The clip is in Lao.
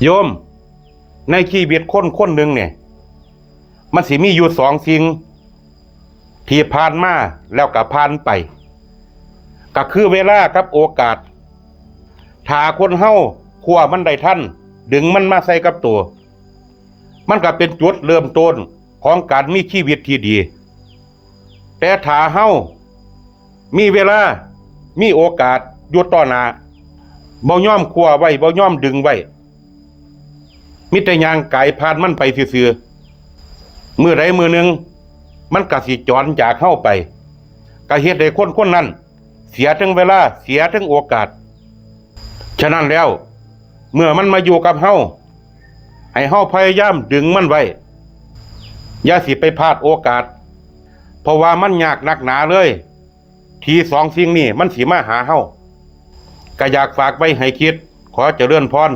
ໂຍມ, ໃນຊີວິດຄົນຄົນໜຶ່ງນີ້ ມັນຊິມີຢູ່ສອງສິ່ງທີ່ຜ່ານມາແລ້ວກໍຜ່ານໄປ ກໍຄືເວລາກັບໂອກາດ. ຖ້າຄົນເຮົາຄວ້າມັນໄດ້ທັນ, ດຶງມັນມາໃສ່ກັບໂຕ, ມັນກໍເປັນຈຸດເລີ່ມຕົ້ນຂອງການມີຊີວິດທີ່ດີ. ແຕ່ຖ້າເຮົາມີເວລາ, ມີໂອກາດຢູ່ຕໍ່ໜ້າ, ບໍ່ຍອມຄວ້າໄວ້, ບໍ່ຍອມດຶງໄວ້, ມີແຕ່ຍ່າງກາຍຜ່ານມັນໄປຊື່ໆ, ມື້ໃດມື້ໜຶ່ງມັນກໍຊິຈອນຈາກເຮົາໄປ, ກໍເຮັດໃຫ້ຄົນຄົນນັ້ນເສຍທັງເວລາ, ເສຍທັງໂອກາດ. ສະນັ້ນແລ້ວ, ເມື່ອມັນມາຢູ່ກັບເຮົາ, ໃຫ້ເຮົາພະຍາຍາມດຶງມັນໄວ້, ຢ່າຊິໄປພາດໂອກາດ, ເພາະວ່າມັນຍາກໜັກໜາເລີຍ ທີ່ສອງສິ່ງນີ້ມັນຊິມາຫາເຮົາ. ກະຢາກຝາກໄວ້ໃຫ້ຄິດ. ຂໍຈະເລີນພອນ.